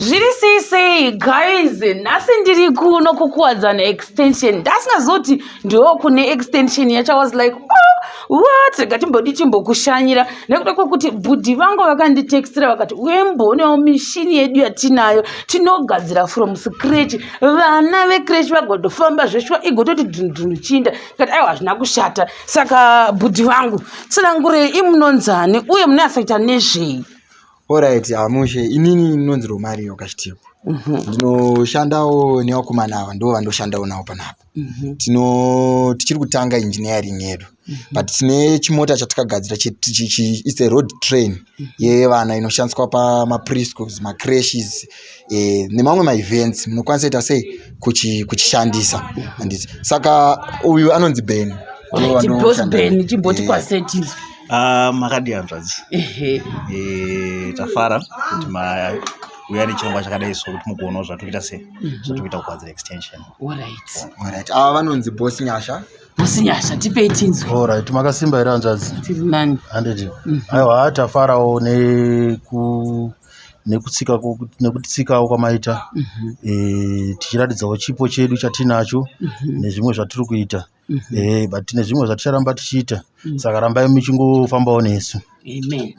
Zviri sei sei guys, nhasi ndiri kuno kuKuwadzana Extension. Ndasingazoti ndo kune extension yacho. I was like, "Oh, what?" Rega timbodi timbokushanyira nekuda kwekuti bhudhi vangu vakanditextira vakati uyemboonewo mishini yedu yatinayo, tinogadzira from scratch, vana vecreche vagotofamba zveshuwa, igototi dhunudhunu chinda. Kati aiwa, hazvina kushata. Saka bhudhi vangu, tsanangurei, imunonzani uye munonyatsoita nezvei? Alright, amushe, inini ndinonzi Romario Kachitipo. Ndinoshandawo nevakomana ava, ndo vandoshandawo navo panapa. Tino tichiri kutanga engineering yedu, but tine chimota chatakagadzira, it's a road train yevana inoshandiswa pamapreschools, macreches nemamwe maevents. Munokwanisa ita sei kuchishandisa, handiti? Saka uyu anonzi Ben. Ndo Boss vandoshanda Ben, naye. chimboti kwasetinzi. Ah, makadi hanzvadzi? Ehe. Tafara kuti mauya nechirongwa chakadai, so kuti mugoonawo zvatikuita, sei zvatikuita kuGwadzira Extension. Alright. Alright, ava vanonzi Boss Nyasha. Boss Nyasha, tipei tinzwe. Alright, makasimba here hanzvadzi? Tiri nani. Handiti? Aiwa, tafarawo nekutsika nekutitsikawo kwamaita, tichiratidzawo chipo chedu chatinacho nezvimwe zvatiri kuita, but tine zvimwe zvaticharamba tichiita, saka rambai muchingofambawo nesu. Amen.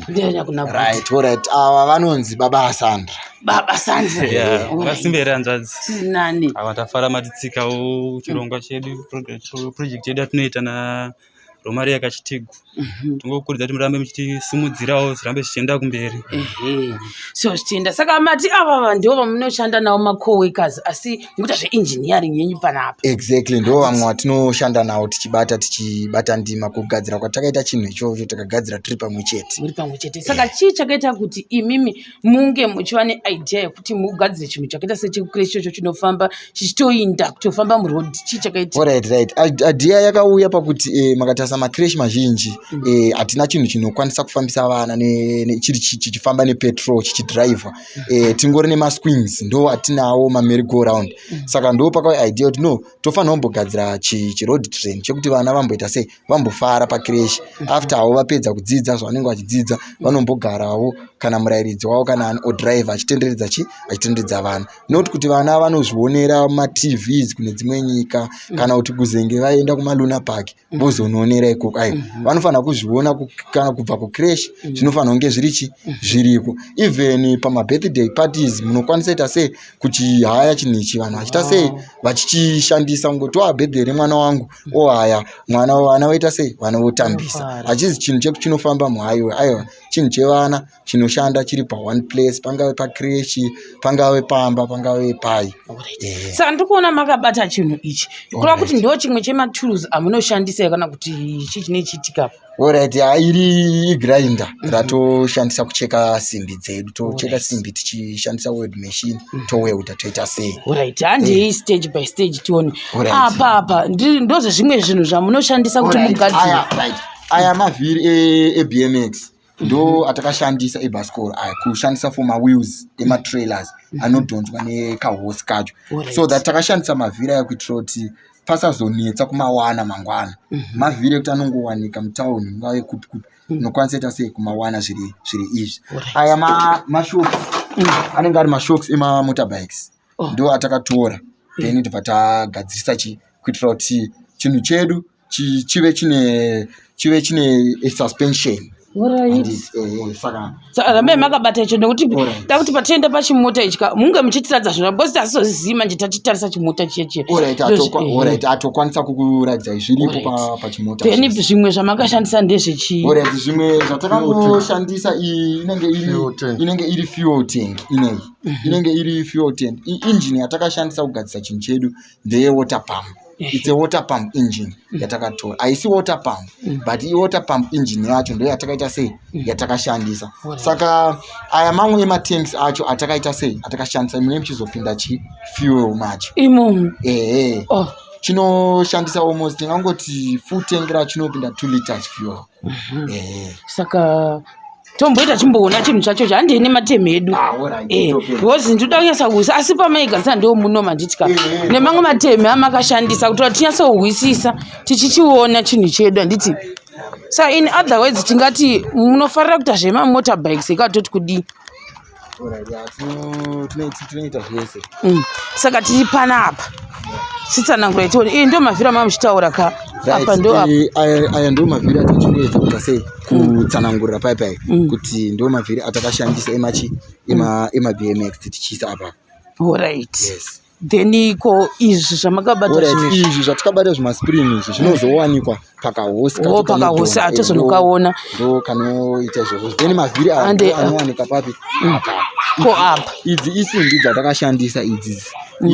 Ndiyanya kuna bhudhi. Right, alright, ava vanonzi Baba Sandra. Baba Sandra. Yeah, Alright. makasimba here hanzvadzi? Tiri nani. Ava tafara matitsikawo chirongwa chedu, project yedu yatinoita na Romaria Kachitigu. Tingokurudzira kuti murambe muchitisimudzirawo, zvirambe zvichienda kumberi. Ehe, so zvichienda. Saka mati ava ndivo vamunoshanda navo, macoworkers, asi mukuita zveengineering yenyu panapa? Exactly, ndo vamwe vatinoshanda navo, tichibata ndima kugadzira kwatakaita chinhu ichocho. Takagadzira tiri pamwe chete. Muri pamwe chete. Saka chii chakaita kuti imimi munge muchiva neidea yekuti mugadzire chinhu chakaita sechecreche ichocho chinofamba, chichitoinda kutofamba muroad? Chii chakaita? Alright, right, idea yakauya pakuti makatarisa macreche mazhinji, hatina chinhu chinokwanisa kufambisa vana chiri chichifamba nepetrol, chichidhiraivha. Tingori nemaswings, ndo atinawo, mamerry go round. Saka ndo pakauya idea kuti no, tofanira kumbogadzira chiroad train chekuti vana vamboita sei, vambofara pacreche. After havo vapedza kudzidza zvavanenge vachidzidza, vanombogarawo, kana murayiridzi wavo kana odhiraivha achitenderedza achitenderedza vana, not kuti vana vanozvionera mumaTVs kune dzimwe nyika, kana kuti kuzenge vaenda kumaluna park vozonoonera ikoko. Aiwa, vanofanira kuzviona kana kubva kucreche. Zvinofanira kunge zviri zviriko. Even pamabirthday parties munokwanisa ita sei kuti haya chinhu ichi, vanhu vachiita sei, vachichishandisa, kungoti wa birthday remwana wangu, ohaya mwana, vana voita sei, vana votambisa. Vanofara. Hachizi chinhu chekuti chinofamba muhighway. Aiwa, chinhu chevana chinoshanda chiri paone place, pangave pacreche, pangave pamba, pangave pai. Alright. Saka ndiri kuona makabata chinhu ichi, kureva kuti ndo chimwe chematools amunoshandisa, kana kuti chii chine chiitika? Alright, ha, iri igrinder ratoshandisa kucheka simbi dzedu. Tocheka simbi tichishandisa weld machine, towelda, toita sei. Alright, handei stage by stage tione. Apa ndozvezvimwe zvinhu zvamunoshandisa kuti mugadzire. Aya, right. Aya mavhiri eBMX ndo atakashandisa, ebhasikoro aya, kushandisa for mawheels ematrailers anodhonzwa nekahorse kacho, so that takashandisa mavhiri aya kuitira kuti pasazonetsa kumawana mangwana. Mavhiri ekuti anongowanika mutauni, mungave kupi kupi, unokwanisa ita sei kumawana zviri izvi. Aya mashocks, anenge ari mashocks emamotorbikes, ndo atakatora, then tobva tagadzirisa kuitira kuti chinhu chedu chive chine a suspension. Handiti, saka Saka rambai makabata icho nekuti takuti patinoenda pachimota ichi ka, munge muchitiradza zvinhu, because tasizozivi manje tachitarisa chimota chiya chiya. Alright, alright, atokwanisa kukuratidzai zviripo pachimota Then zvese. zvimwe zvamakashandisa ndezvechii? Alright, zvimwe zvatakangoshandisa, iyi inenge iri Fuel tank. Inenge iri fuel tank ineyi, inenge iri fuel tank. Engine yatakashandisa kugadzisa chinhu chedu ndeye water pump. It's a water pump engine yatakatora. Haisi water pump, but iwater pump engine yacho ndo yatakaita sei, yatakashandisa. Saka aya mamwe ematanks acho atakaita sei, atakashandisa, mune muchizopinda chi fuel macho. Imomo? Ehe. Oh. Chinoshandisa almost, tingangoti full tank racho chinopinda 2 liters fuel, ehe. Saka tomboita chimboona chinhu chacho, handei nemateme edu. Ah, alright, topedza. Because ndinoda kunyatsa kuhwisisa, asi pamaigadzira ndo muno manditika nemamwe mateme amakashandisa kuti tinyatsohwisisa tichichiona chinhu chedu, handiti? Sa in other words, tingati munofarira kuita zvemamotorbikes, ikatoti kudii? Tinoita zvese. Saka tiri panapa, sitsanangura itione. Iyi ndo mavhiri amava muchitaura ka apa? Ndo apa. Aya ndo mavhiri atachingoedza kuita sei, kutsanangurira pai pai kuti ndo mavhiri atakashandisa emachi ema BMX tichiisa apa. Alright. Yes. Then iko izvi zvamakabata Alright, zvinhu izvi zvatakabata zvimaspring izvi zvinozowanikwa pakahosi. O, pakahosi atozonokaona. Ndo kanoita izvozvo. Then mavhiri aya ndo anowanikwa papi? Apa. Ko apa? Idzi isimbi dzatakashandisa idzi.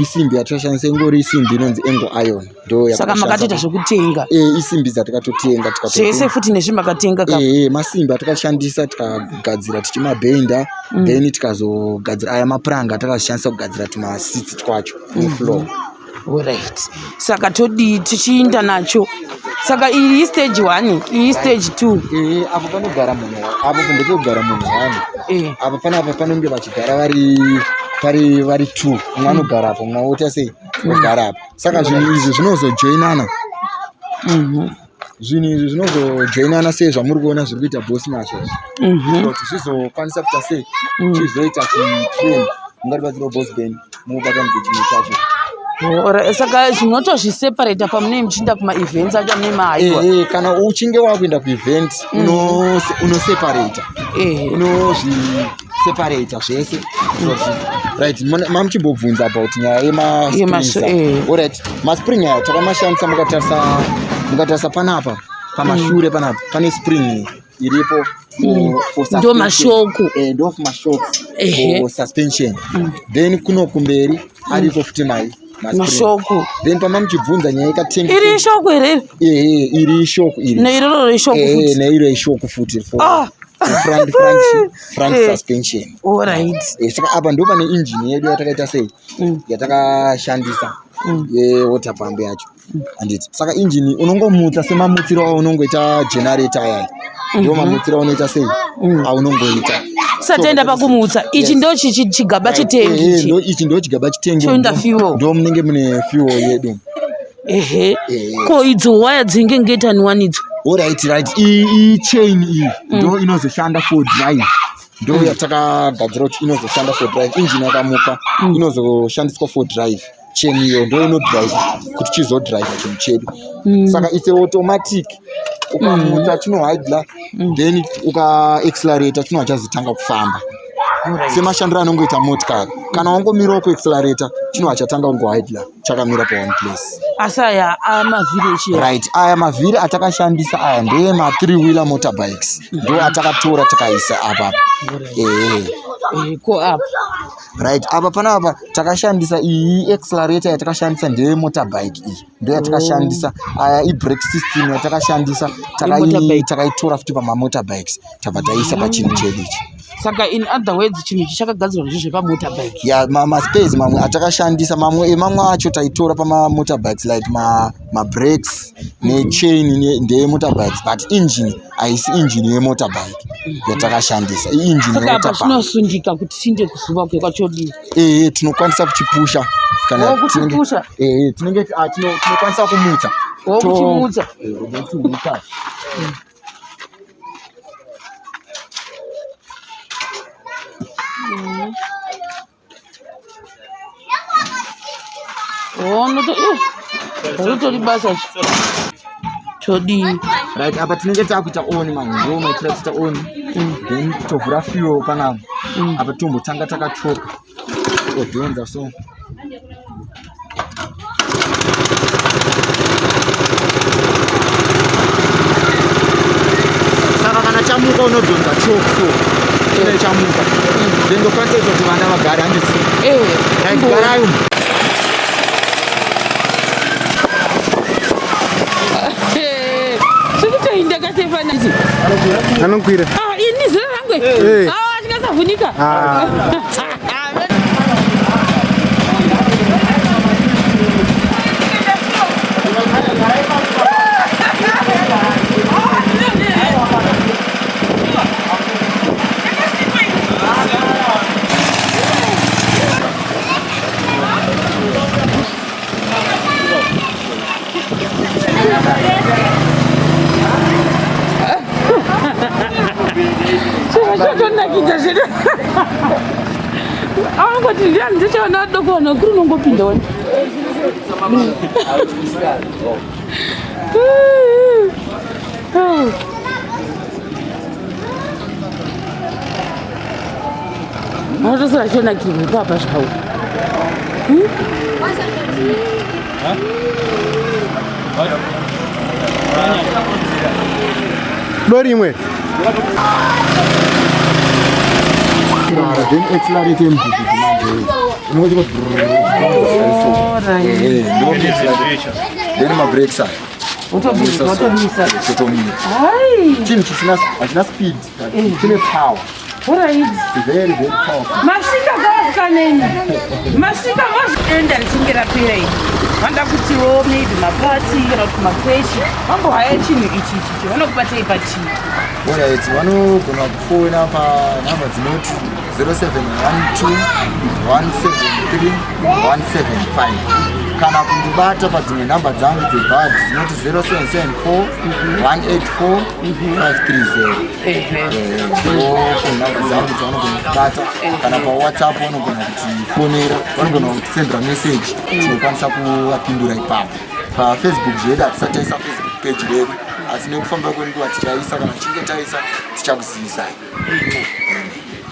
Isimbi yatakashandisa ingori isimbi inonzi angle iron, ndo Saka makatoita zvekutenga? Isimbi dzatakatotenga. Zvese futi nezvi makatenga ka? Masimbi atakashandisa tikagadzira tichimabhenda, then tikazogadzira aya mapuranga atakazoshandisa kugadzira tumasitsi twacho nefloor. Alright, saka todii tichiinda nacho? Saka iyi istage one, iyi stage two. Apo panogara munhu, apo ndepekugara munhu one. Apa panapa panonge vachigara vari pari vari two, umwe anogara apo, umwe oita sei, ogara apa. Saka zvinhu izvi zvinozojoinana. Zvinhu izvi zvinozojoinana sei zvamuri kuona zviri kuita Boss Nyasha izvi, kuti zvizokwanisa kuita sei, chizoita chitrain. Mungatibatsirawo, Boss Ben, mubatanidze chimwe chacho. Alright, saka zvinotozviseparata pamunenge muchiinda kumaevents acho amune mahaiwa? Kana uchinge wakuenda kuevent unoseparata, unozviseparata zvese. Right, mamuchimbobvunza about nyaya yemasprings. Alright, maspring aya takamashandisa. Mukatarisa panapa pamashure panapa pane spring iripo for Ndo suspension. mashocks. Ndo mashocks for suspension. Then kuno kumberi ariko futi mai maspring. Mashocks. Then pama muchibvunza nyaya yekatengi. Iri ishock here iri? Iri ishock iri. Neiroro ishock futi? Neiro ishock futi for, for front suspension. Alright. Saka apa ndo pane engine yedu yatakaita sei, yatakashandisa yewater pump yacho, handiti? Saka engine unongomutsa semamutsiro aunongoita generator ayaya, ndo mamutsiro aunoita sei, aunongoita. Sataenda pakumutsa ichi, ndo chigaba chetengi ichi. Ndo ichi ndo chigaba chitengi. Choenda fuel. Ndo munenge mune fuel yedu. Ehe, ko idzo waya dzinge ngetani wani idzo? Alright, right, iyi chain iyi ndo inozoshanda for drive, ndo yatakagadzira kuti inozoshanda for drive. Engine yakamuka inozoshandiswa for drive. Chain iyo ndo inodrive kuti chizodrive chinhu chedu. Saka its automatic, ukamutsa chinoidler, then ukaaccelerata chinobva chazotanga kufamba semashandiro anongoita motikari. Kana wangomirawo kuaccelerata, chinobva chatanga kungoidler chakamira paone place. Asi aya amavhiri echiya? Right, aya mavhiri atakashandisa aya ndeyema three wheeler motorbikes, ndo atakatora tikaisa apa, ehe. Ko apa? Right, apa panapa takashandisa iyi accelerator yatakashandisa ndeye motorbike iyi, ndo yatakashandisa. Aya ibrake system yatakashandisa. Yemotorbike. Takaitora futi pamamotorbikes, tabva taisa pachinhu chedu ichi. Saka in other words chinhu ichi chakagadzirwa nezvo zvepamotorbike? Ya, maspares mamwe atakashandisa, mamwe emamwe acho taitora pamamotorbikes, like mabrakes nechain ndeyemotorbikes, but engine haisi engine yemotorbike yatakashandisa, iengine Saka apa yewater pump. chinosundika kuti chiinde kuzuva kuya kwachodii? Ehe, tinokwanisa kuchipusha kana Oh, kuchipusha? Ehe, tinenge tinokwanisa kumutsa. Oh, kuchimutsa. Kuchimutsa. Oh, ritori basa todii? Right, apa tinenge takuita on manje, ndo maitira tiita on, then tovhura fuel panapa. Apa tombotanga takachoka, odhonza so. Saka kana chamuka unodhonza choke, so chinenge chamuka, then ndokwanisa kuita kuti vana vagare, handiti? Right, garai umu. Zvikutoinda kasefana. Anokwira. Ah, ini zera rangu. Ah, tingasavhunika. Ah. Chiro chotonakidza zvedu. Ndangoti ndiani ndichaona vadoko vanhu vakuru unongopinda wani. Vanotosara vachionakirwa ipapa zvavo. Dori imwe. Then accelerate mdhudhudhu manje. Unongoti then mabreaks aya. Wotobvisa, wotobvisa. Totomira. Hai. Chinhu chisina hachina speed, but chine power. Alright. It's very very powerful. Masvika kavasikaneni. Masvika mazvienda richinge rapera iri. Vanoda kutiwo maybe mapati kana kuti makweshi. Vambohaya chinhu ichi ichi. Vanokubatei pachii? Alright, vanogona kufona panhamba dzinoti 0712 173 175 kana kundibata padzimwe nhamba dzangu dzebhadhi dzinoti 0774 184 530. Ndofoni nhamba dzangu dzavanogona kubata kana pawhatsapp vanogona kutifonera, vanogona kutisendera message, tinokwanisa kuvapindura ipapo. Pafacebook zvedu hatisati taisa Facebook page redu, asi nekufamba kwenguva tichaisa. Kana tichinge taisa, tichakuzivisai.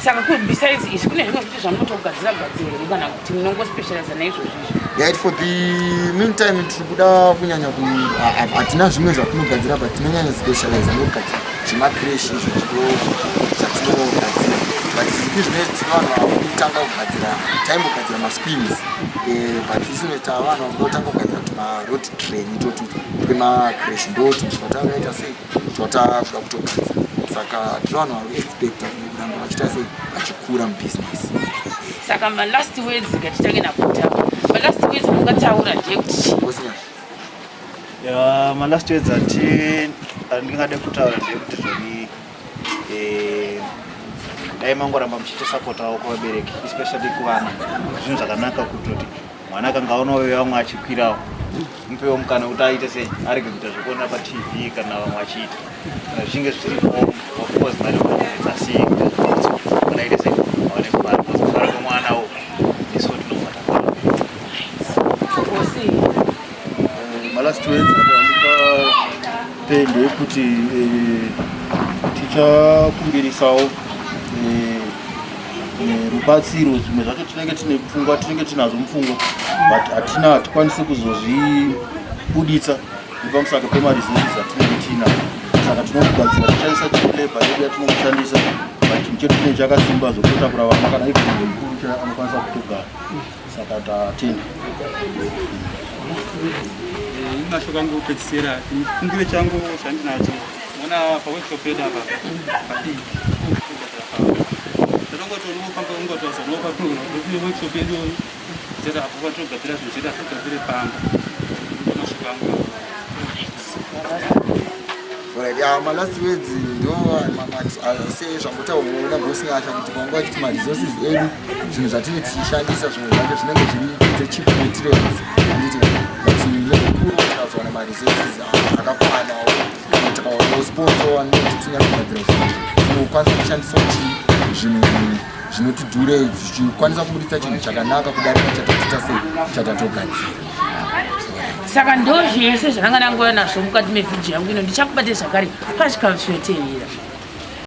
Saka besides izvi kune zvimwe futi zvamunotogadzira gadzira here kana kuti munongospecializa naizvozvo izvi? Right, for the meantime tiri kuda kunyanya hatina zvimwe zvatinogadzira, but tinonyanya specialize nekugadzira zvemacreche. Izvo ndo zvatinogadzira, but zvipi zvinoiti tine vanhu vakutanga kugadzira. Taimbogadzira maswings, but isu tava vanhu vakutanga kugadzira kuti maroad train itotu twemacreche ndo twatakaita sei, twatakuda kutogadzira. Saka tiri vanhu vari kuexpecta kuramba vachiita sei, vachikura mubusiness. Saka malast words, ngatitange nakuta, malast words mungataura ndeyekuti chii? Osina. Ya, malast words ati andingade kutaura ndeyekuti zvoni dai mangoramba muchitisapotawo kuvabereki, especially kuvana. Zvinhu zvakanaka kutoti mwana akanga aonawo vamwe achikwirawo, mupewo mukana kuti aite sei, arege kuita zvekuona paTV kana vamwe vachiita. Kana zvichinge zviripo, of course mari asi kana aite sei, aone kufara, because kufara kwemwanawo nesuwo tinobva tafara. Osi. Malast words andingape ndeyekuti tichakumbirisawo rubatsiro. Zvimwe zvacho tinenge tine pfungwa, tinenge tinazvo mupfungwa, but hatina, hatikwanisi kuzozvibuditsa nepamusaka pemaresources atinenge tiinawo. Saka tinongogadzira tichishandisa cheap labor yedu yatinongoshandisa, but chinhu chedu chinenge chakasimba zvokutotakura vana, kana even munhu mukuru chaiye anokwanisa kutogara. Saka tatenda. Mashoko angu ekupedzisira, chikumbiro changu chandinacho, ona paworkshop yedu apa padiki tatongoti unofamba ungatozonopa workshop yedu chete apo patogadzira zvinhu zvedu, atogadzire pamba. Mashoko angu. Alright, yeah, my last words ndo sezvambotaurwa naBoss Nyasha kuti panguva chiti maresources edu, zvinhu zvatinenge tichishandisa, zvimwe zvacho zvinenge zviri dzecheap materials, handiti? But nekukuru tikazowana maresources akakwanawo, kana tikaonawo sponsor anoti tinyatogadzira zvinhu, tinokwanisa kushandisawo chii, zvinhu zvinoti dhurei, zvichikwanisa kubuditsa chinhu chakanaka kudarika chatatoita sei, chatatogadzira. Saka ndo zvese zvandanga ndangouya nazvo mukati mevhidhiyo yangu ino. Ndichakubate zvakare pachikamu chinotevera.